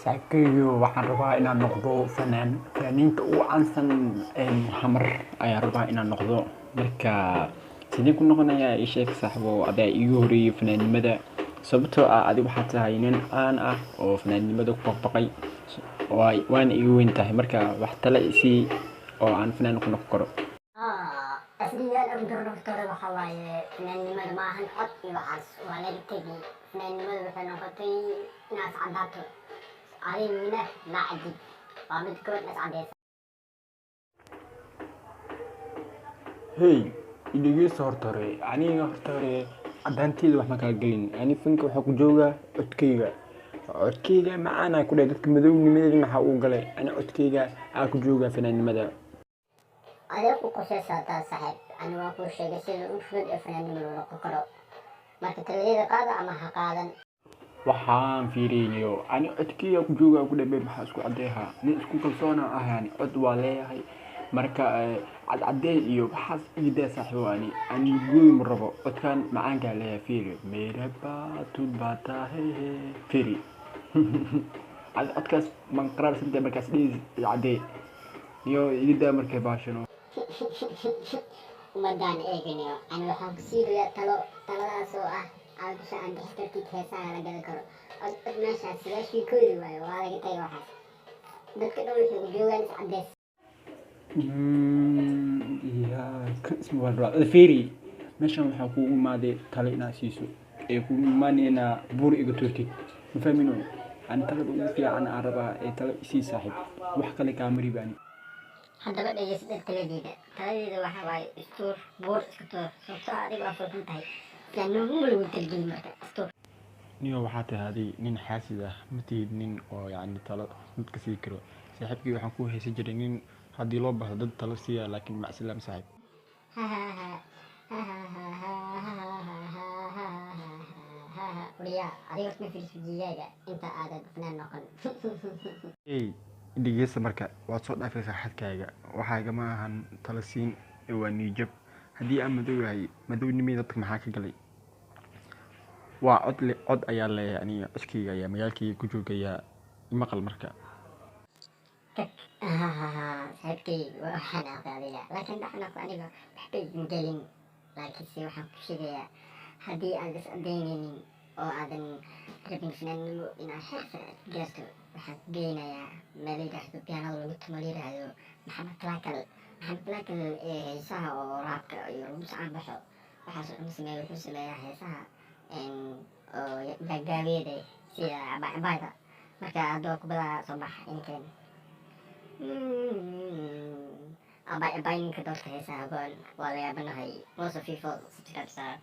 Saaxiibkeygiiyow, waxaan rabaa inaan noqdo fanaan. Fanaaniinta ugu caansan Xamar ayaan rabaa inaan noqdo. Marka sideen ku noqonayaa? Ii sheeg, saaxiibow, adaa iigu horeeyay fanaannimada. Sababtoo ah adiga waxaad tahay nin caan ah oo fanaannimada ku baqbaqay, waana iga weyn tahay. Marka wax talo i sii oo aan fanaan ku noqon karo. Asliyaal ugu darno horta hore waxaa waaye, fanaannimada ma ahan cod iyo waxaas, waa laga tegay. Fanaannimada waxay noqotay inaad iscaddaato, adiguna ma cadid, waa mid gabadh is caddeysa. Hey, i dhegeyso horta hore. Aniga horta hore caddaanteyda wax ma kala gelin. Ani fanka waxaa ku joogaa codkeyga. Codkeyga macaan aa ku dhahay, dadka madownimadeeda maxaa uu galay? Ani codkeyga aa ku joogaa fanaannimada. Adee ku qosaysaa taas, saaxiib? Ani waa kuu sheegay sida ugu fudud ee fanaannimo loo noqon karo. Marka taladeeda qaada ama ha qaadan. Waxaan fiirinayo, ani codkeyga ku joogaa ku dhahay, maxaa isku caddeeyaa? Nin isku kalsoona ah, yani cod waa leeyahay. Marka cadcadee iyo waxaas iga daa, saaxiibow, ani gooy ma rabo. Codkan macaankaa leeyahay, fiiri. Mere baatu bata he, fiiri. Codkaas man qaraarsantahay markaas dhihi cadee niyo, iga daa markay baashano. Ummadaan eeganayo, ani waxaan ku siinayaa talo, taladaas oo ah aad kusoo aanbixi kartid heesaha la gadan karo. Cod cod meeshaas sigaashii koodi waayo, waa laga tagay waxaas. Dadka dhan waxay u joogaan is caddeys. Yaa kan isma waa rabaa. Fiiri, meeshan waxaa kuugu imaaday talo inaad siiso ee kugu imaanay inaa buur iga tuurtid, ma fahmino? Ani talada ugu fiican aan rabaa ee talo isii, saaxiib, wax kale kaama ribi ani. Haddaba dhegeysta taladeeda. Taladeeda waxaa waaye istuur, buur iska tuur, sababtoo ah adiga waa fulxun tahay, fanaannimo lagu talgelin, marka istuur. Niyo, waxaa tahay adi nin xaasid ah, ma tihid nin oo yacni talo dadka sii karo. Saaxiibkii, waxaan ku haysan jiray nin haddii loo baahdo dad talo siiya, laakiin macsilaam, saaxiib. Wariyaa, adiga horta ma fiiriso wejigaaga inta aadan fanaan noqon? Hey, dhegeysta, marka waad soo dhaafaysaa xadkaaga. Waxaaga ma ahan talo siin ee waa niijab. Haddii aan madow yahay, madownimada dadka maxaa ka galay? Waa cod le, cod ayaa leeyahay aniga, codkeyga ayaa magaalkeyga ku joogayaa, maqal marka. Tag, saaxiibkay, waa xanaaqay adiga, laakiin xanaaqo aniga waxba igma gelin. Laakiinse waxaan ku sheegayaa, haddii aad is cadeyneynin oo aadan rabin fanaannimo inaad heer sare aad ka gaarto, waxaan ku geynayaa meel la yidhaahdo pianada lagu tumo, la yidhaahdo Maxamed Talaakal. Maxamed Talaakal ee heesaha oo raabka iyo lagu sacaan baxo waxaas wuxuu sameeya, wuxuu sameeyaa heesaha oo gaagaabiyada sida cabaayada. Marka hadduu kubadaa soo bax inkeen abay abay, ninka doorta heesaha goon waa la yaabanahay. Most of people subscribe.